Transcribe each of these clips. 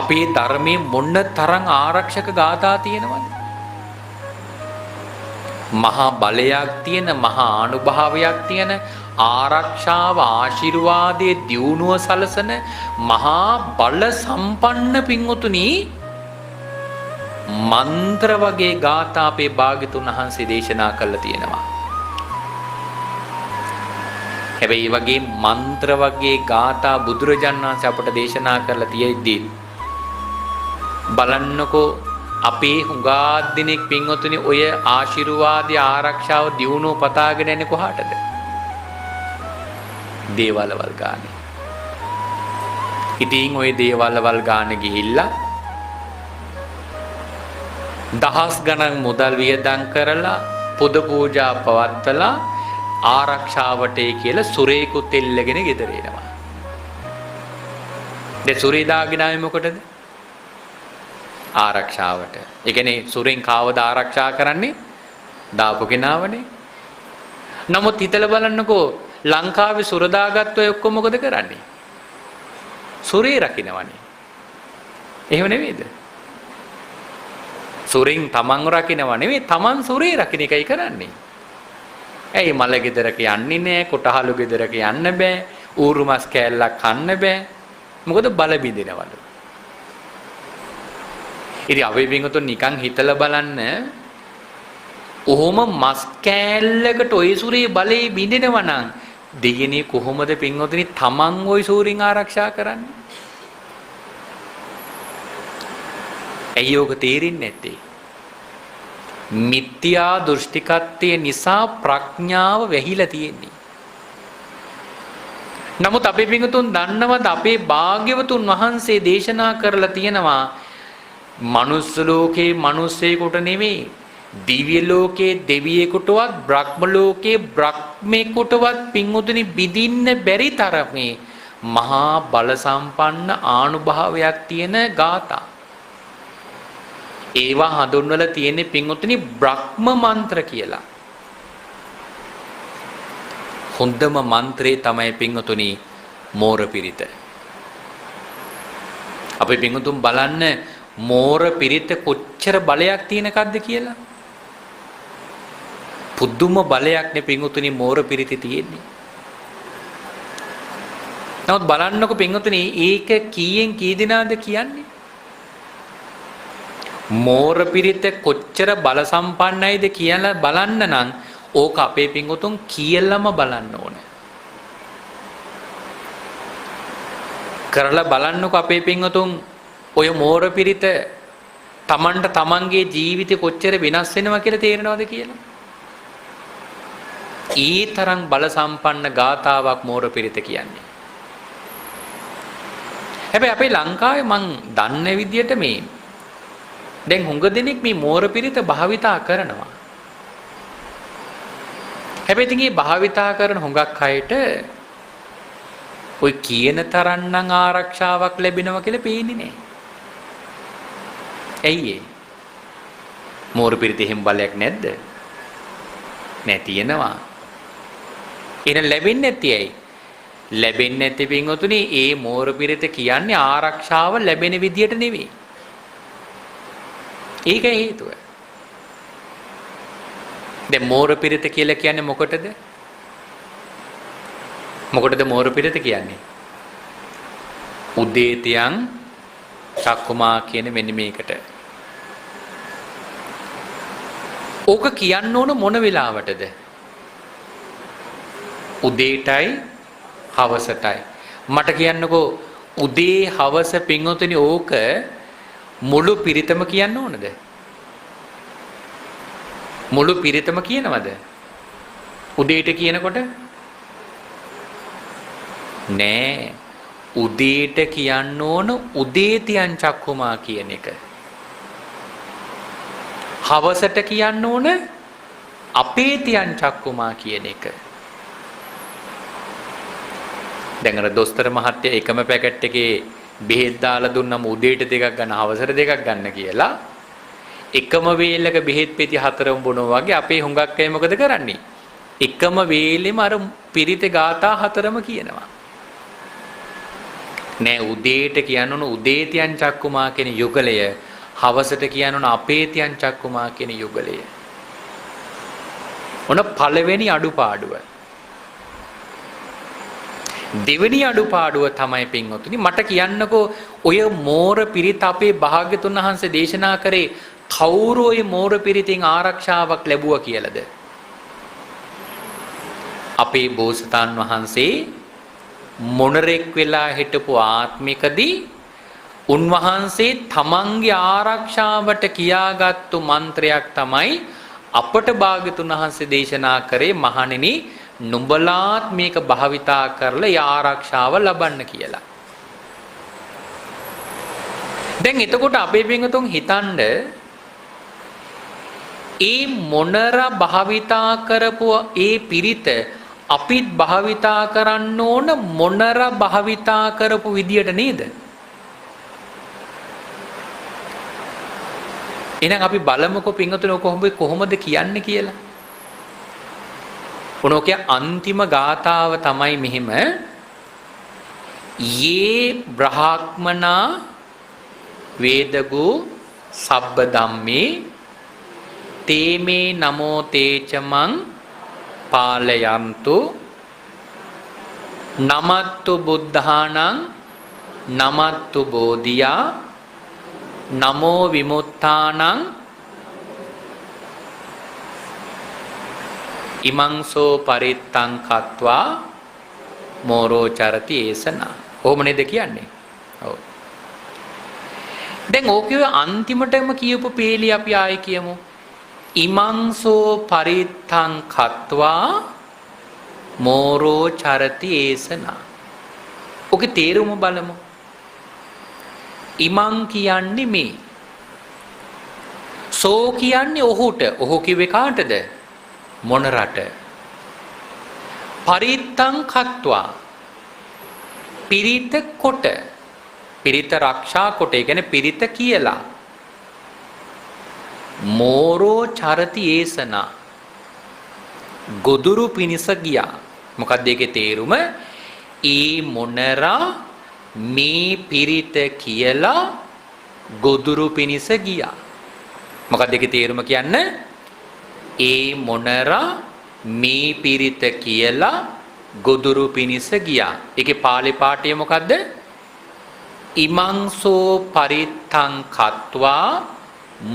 අපේ ධර්මයේ මොන තරම් ආරක්ෂක ගාථා තියෙනවද? මහා බලයක් තියෙන, මහා ආනුභාවයක් තියෙන, ආරක්ෂාව ආශිර්වාදයේ දියුණුව සලසන මහා බල සම්පන්න පින්වතුනි මන්ත්‍ර වගේ ගාථා අපේ භාග්‍යතුන් වහන්සේ දේශනා කළා තියෙනවා. හැබැයි මේ වගේ මන්ත්‍ර වගේ ගාථා බුදුරජාණන් වහන්සේ අපට දේශනා කරලා තියෙද්දි බලන්නකෝ අපේ හුඟා දෙනෙක් පින්වතුනි ඔය ආශිර්වාදයේ ආරක්ෂාව දියුණුව පතාගෙන යන්නේ කොහාටද? දේවාලවල් ගානේ. ඉතින් ඔය දේවාලවල් ගානේ ගිහිල්ලා දහස් ගණන් මුදල් වියදම් කරලා පුද පූජා පවත්වලා ආරක්ෂාවට කියලා සුරේකුත් එල්ලගෙන ගෙදර එනවා. දැන් සුරේ දාගෙන ආවේ මොකටද? ආරක්ෂාවට. ඒ කියන්නේ සුරෙන් කාවද ආරක්ෂා කරන්නේ? දාපු කෙනාවනේ. නමුත් හිතලා බලන්නකෝ, ලංකාවේ සුර දාගත්තු අය ඔක්කොම මොකද කරන්නේ? සුරේ රකින්නවනේ. එහෙම නෙවෙයිද? සුරෙන් තමන්ව රකින්නව නෙවෙයි, තමන් සුරේ රකින්න එකයි කරන්නේ. ඇයි මල ගෙදරක යන්නේ නෑ, කොටහලු ගෙදරක යන්න බෑ, ඌරු මස් කෑල්ලක් කන්න බෑ. මොකද බල බින්දිනවලු. ඉතින් අපේ පින්වතුන් නිකන් හිතලා බලන්න, ඔහොම මස් කෑල්ලකට ඔය සුරේ බලේ බින්දිනවා නම් දෙයනේ කොහොමද පින්වතුනි තමන් ඔය සූරින් ආරක්ෂා කරන්නේ? ඇයි ඔක තේරෙන්නේ නැත්තේ? මිත්‍යා දෘෂ්ටිකත්වය නිසා ප්‍රඥාව වැහිලා තියෙන්නේ. නමුත් අපේ පින්වතුන් දන්නවද අපේ භාග්‍යවතුන් වහන්සේ දේශනා කරලා තියෙනවා මනුස්ස ලෝකේ මිනිස්සෙකුට නෙමෙයි, දිව්‍ය ලෝකේ දෙවියෙකුටවත් බ්‍රහ්ම ලෝකේ බ්‍රහ්මෙකුටවත් පින්වතුනි බිඳින්න බැරි තරමේ මහා බල සම්පන්න ආනුභාවයක් තියෙන ගාථා. ඒවා හඳුන්වලා තියෙන්නේ පින්වතුනි බ්‍රහ්ම මන්ත්‍ර කියලා. හොඳම මන්ත්‍රේ තමයි පින්වතුනි මෝර පිරිත. අපි පින්වතුන් බලන්න මෝර පිරිත කොච්චර බලයක් තියෙන එකක්ද කියලා. පුදුම බලයක් නේ පින්වතුනි මෝර පිරිතේ තියෙන්නේ. නමුත් බලන්නකො පින්වතුනි ඒක කීයෙන් කී දෙනාද කියන්නේ? මෝර පිරිත කොච්චර බල සම්පන්නයිද කියලා බලන්න නම් ඕක අපේ පින්වතුන් කියලාම බලන්න ඕනේ. කරලා බලන්නකො අපේ පින්වතුන් ඔය මෝර පිරිත තමන්ට තමන්ගේ ජීවිතේ කොච්චර වෙනස් වෙනවා කියලා තේරෙනවද කියලා? ඒ තරම් බල සම්පන්න ගාතාවක් මෝර පිරිත කියන්නේ. හැබැයි අපේ ලංකාවේ මං දන්න විදියට මේ දැන් හුඟ දෙනෙක් මේ මෝර පිරිත භාවිතා කරනවා. හැබැයි ඉතින් මේ භාවිතා කරන හුඟක් අයට ඔය කියන තරම් නම් ආරක්ෂාවක් ලැබෙනවා කියලා පේන්නේ නෑ. ඇයි ඒ? මෝර පිරිත එහෙම බලයක් නැද්ද? නෑ, තියෙනවා. එහෙනම් ලැබෙන්නේ නැති ඇයි? ලැබෙන්නේ නැති පින්වතුනි ඒ මෝර පිරිත කියන්නේ ආරක්ෂාව ලැබෙන විදියට නෙවෙයි. ඒකයි හේතුව. දැන් මෝර පිරිත කියලා කියන්නේ මොකටද? මොකටද මෝර පිරිත කියන්නේ? උදේතියන් චක්කුමා කියන මෙන්න මේකට. ඕක කියන්න ඕන මොන වෙලාවටද? උදේටයි හවසටයි. මට කියන්නකෝ උදේ හවස පින්වතුනි ඕක මුළු පිරිතම කියන්න ඕනද? මුළු පිරිතම කියනවද? උදේට කියනකොට නෑ. උදේට කියන්න ඕන උදේතියන් චක්කුමා කියන එක. හවසට කියන්න ඕන අපේතියන් චක්කුමා කියන එක. දැන් අර දොස්තර මහත්තයා එකම පැකට් එකේ බෙහෙත් දාලා දුන්නම උදේට දෙකක් ගන්න හවසට දෙකක් ගන්න කියලා එකම වේලක බෙහෙත් පෙති හතරම බොනවා වගේ අපේ හුඟක් අය මොකද කරන්නේ? එකම වේලෙම අර පිරිතේ ගාථා හතරම කියනවා. නෑ, උදේට කියන්න ඕන උදේතියන් චක්කුමා කියන යුගලය. හවසට කියන්න ඕන අපේතියන් චක්කුමා කියන යුගලය. ඔන්න පළවෙනි අඩුපාඩුව. දෙවෙනි අඩුපාඩුව තමයි පින්වතුනි, මට කියන්නකෝ ඔය මෝර පිරිත අපේ භාග්‍යතුන් වහන්සේ දේශනා කරේ කවුරු ඔය මෝර පිරිතෙන් ආරක්ෂාවක් ලැබුවා කියලාද? අපේ බෝසතාන් වහන්සේ මොනරෙක් වෙලා හිටපු ආත්මිකදී උන්වහන්සේ තමන්ගේ ආරක්ෂාවට කියාගත්තු මන්ත්‍රයක් තමයි අපට භාග්‍යතුන් වහන්සේ දේශනා කරේ, මහණෙනි නුඹලාත් මේක භාවිතා කරලා ඒ ආරක්ෂාව ලබන්න කියලා. දැන් එතකොට අපේ පින්වතුන් හිතනද ඒ මොනර භාවිතා කරපු ඒ පිරිත අපිත් භාවිතා කරන්න ඕන මොනර භාවිතා කරපු විදියට නේද? එහෙනම් අපි බලමුකෝ පින්වතුනි කොහොමද කියන්නේ කියලා. ඔනෝකේ අන්තිම ගාථාව තමයි මෙහෙම, යේ බ්‍රහ්මනා වේදගු සබ්බ ධම්මේ තේමේ නමෝ තේචමං පාලයන්තු නමත්තු බුද්ධානං නමත්තු බෝධියා නමෝ විමුක්තානං ඉමංසෝ පරිත්තං කତ୍වා මෝරෝ චරති ඒසනා. කොහොම නේද කියන්නේ? ඔව්. දැන් ඕකේ අන්තිමටම කියපු පේලි අපි ආයේ කියමු. ඉමංසෝ පරිත්තං කତ୍වා මෝරෝ චරති ඒසනා. ඕකේ තේරුම බලමු. ඉමං කියන්නේ මේ, සෝ කියන්නේ ඔහුට. ඔහු කිව්වේ කාටද? මොනරට. පරිත්තං කତ୍වා පිරිත කොට, පිරිත රක්ෂා කොට, ඒ කියන්නේ පිරිත කියලා. මෝරෝ චරති ඒසනා ගොදුරු පිනිස ගියා. මොකක්ද ඒකේ තේරුම? ඒ මොනරා මේ පිරිත කියලා ගොදුරු පිනිස ගියා. මොකක්ද ඒකේ තේරුම කියන්න? ඒ මොනරා මේ පිරිත කියලා ගොදුරු පිනිස ගියා. ඒකේ පාලි පාඨය මොකද්ද? ඉමංසෝ පරිත්තං කତ୍වා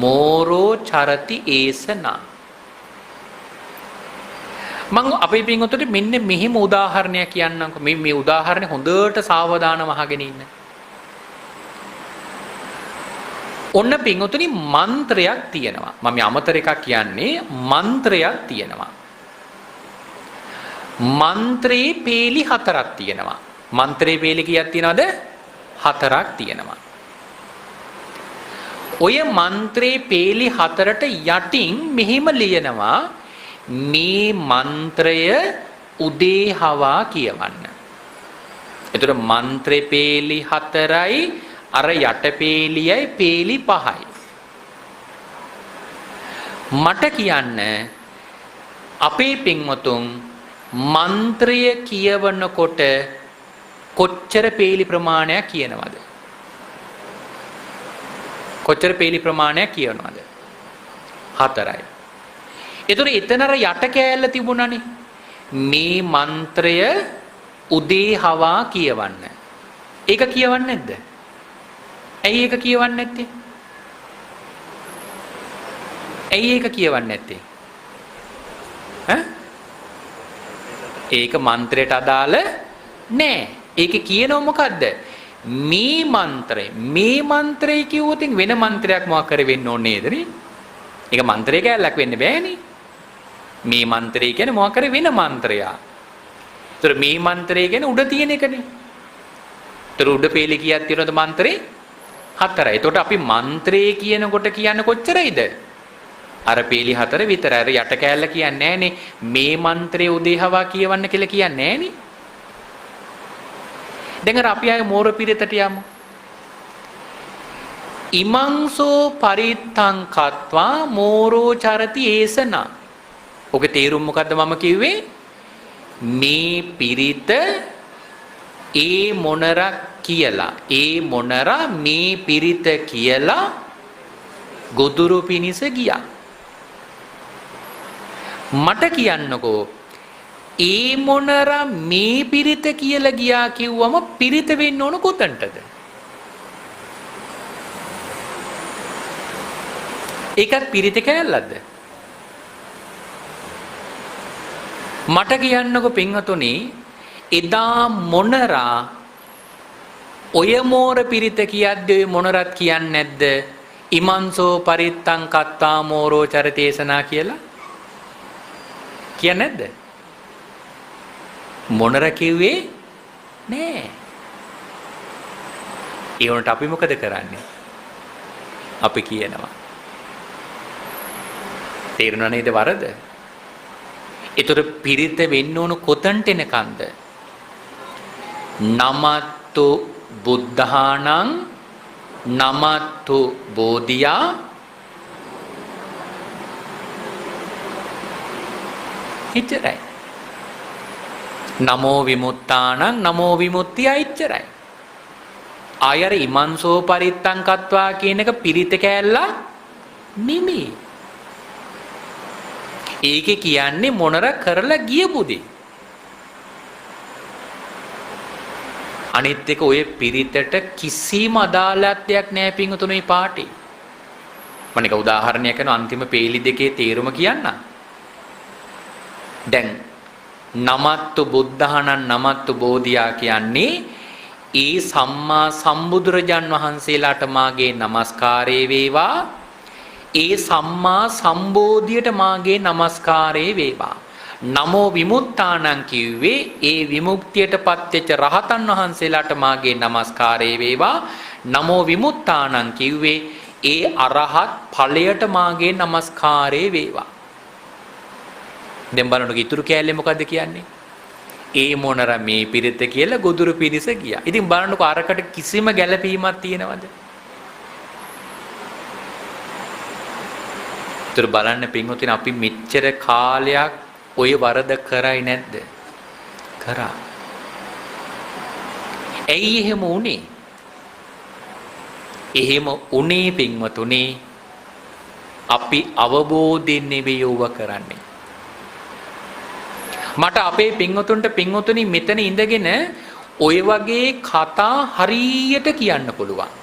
මෝරෝ චරති ඒසනා. මං අපේ පින්වතුන්ට මෙන්න මෙහෙම උදාහරණයක් කියන්නම්කෝ. මේ මේ උදාහරණය හොඳට සාවධානව අහගෙන ඉන්න. ඔන්න පින්වතුනි මන්ත්‍රයක් තියෙනවා. මම මේ අමතර එකක් කියන්නේ, මන්ත්‍රයක් තියෙනවා. මන්ත්‍රයේ පේලි හතරක් තියෙනවා. මන්ත්‍රයේ පේලි කීයක් තියෙනවද? හතරක් තියෙනවා. ඔය මන්ත්‍රයේ පේලි හතරට යටින් මෙහෙම ලියනවා, මේ මන්ත්‍රය උදේ හවා කියවන්න. එතකොට මන්ත්‍රේ පේලි හතරයි, අර යට පේලියයි පේලි පහයි. මට කියන්න අපේ පින්වතුන් මන්ත්‍රය කියවනකොට කොච්චර පේලි ප්‍රමාණයක් කියනවද? කොච්චර පේලි ප්‍රමාණයක් කියනවද? හතරයි. ඒතර එතන අර යට කෑල්ල තිබුණානේ. මේ මන්ත්‍රය උදේ හවා කියවන්න. ඒක කියවන්නේ නැද්ද? ඇයි ඒක කියවන්නේ නැත්තේ? ඇයි ඒක කියවන්නේ නැත්තේ? ඈ? ඒක මන්ත්‍රයට අදාළ නෑ. ඒකේ කියනව මොකද්ද? මේ මන්ත්‍රය, මේ මන්ත්‍රය කිව්වොත් වෙන මන්ත්‍රයක් මොකක් කර වෙන්න ඕනේ නේද නේ? ඒක මන්ත්‍රය කෑල්ලක් වෙන්න බෑනේ. මේ මන්ත්‍රය කියන්නේ මොකක් කර වෙන මන්ත්‍රයක්. ඒතර මේ මන්ත්‍රය කියන්නේ උඩ තියෙන එකනේ. ඒතර උඩ පේලි කීයක් තියෙනවද මන්ත්‍රේ? හතරයි. එතකොට අපි මන්ත්‍රේ කියනකොට කියන්නේ කොච්චරයිද? අර පේලි හතර විතරයි. අර යට කෑල්ල කියන්නේ නෑනේ. මේ මන්ත්‍රේ උදේ හවා කියවන්න කියලා කියන්නේ නෑනේ. දැන් අර අපි ආයේ මෝර පිරිතට යමු. ඉමංසෝ පරිත්තං කତ୍වා මෝරෝ චරති ඒසනා. ඔකේ තේරුම මොකද්ද මම කිව්වේ? මේ පිරිත ඒ මොනර කියලා, ඒ මොනර මේ පිරිත කියලා ගොදුරු පිනිස ගියා. මට කියන්නකෝ, ඒ මොනර මේ පිරිත කියලා ගියා කිව්වම පිරිත වෙන්න ඕන කොතනටද? ඒකත් පිරිත කෑල්ලක්ද? මට කියන්නකෝ පින්වතුනි, එදා මොනරා ඔය මෝර පිරිත කියද්දී ඔය මොනරත් කියන්නේ නැද්ද ඉමන්සෝ පරිත්තං කත්තා මෝරෝ චරිතේසනා කියලා? කියන්නේ නැද්ද? මොනර කිව්වේ නෑ. ඒ වුණාට අපි මොකද කරන්නේ? අපි කියනවා. තේරුණා නේද වරද? ඒතර පිරිත වෙන්න ඕන කොතනට එනකන්ද? නමත්තු බුද්ධානං නමත්තු බෝධියා එච්චරයි. නමෝ විමුක්තානං නමෝ විමුක්තිය එච්චරයි. ආය අර ඉමන්සෝ පරිත්තං කତ୍වා කියන එක පිරිත කෑල්ලා නෙමෙයි. ඒකේ කියන්නේ මොනර කරලා ගියපු දේ. අනිත් එක ඔය පිරිතට කිසිම අදාළත්වයක් නෑ පින්වතුනි මේ පාටේ. මම එක උදාහරණයක් කරන අන්තිම පේලි දෙකේ තේරුම කියන්න. දැන් නමත්තු බුද්ධහනං නමත්තු බෝධියා කියන්නේ ඒ සම්මා සම්බුදුරජාන් වහන්සේලාට මාගේ නමස්කාරය වේවා, ඒ සම්මා සම්බෝධියට මාගේ නමස්කාරය වේවා. නමෝ විමුක්තානං කිව්වේ ඒ විමුක්තියට පත්වෙච්ච රහතන් වහන්සේලාට මාගේ නමස්කාරය වේවා. නමෝ විමුක්තානං කිව්වේ ඒ අරහත් ඵලයට මාගේ නමස්කාරය වේවා. දැන් බලන්නකෝ ඉතුරු කෑල්ලේ මොකද්ද කියන්නේ? ඒ මොනර මේ පිරිත කියලා ගොදුරු පිරිස ගියා. ඉතින් බලන්නකෝ අරකට කිසිම ගැළපීමක් තියෙනවද? ඒතර බලන්න පින්වතුනි, අපි මෙච්චර කාලයක් ඔය වරද කරයි නැද්ද? කරා. ඇයි එහෙම වුනේ? එහෙම උනේ පින්වතුනි අපි අවබෝධයෙන් නෙවෙයි ඕව කරන්නේ. මට අපේ පින්වතුන්ට පින්වතුනි මෙතන ඉඳගෙන ඔය වගේ කතා හරියට කියන්න පුළුවන්.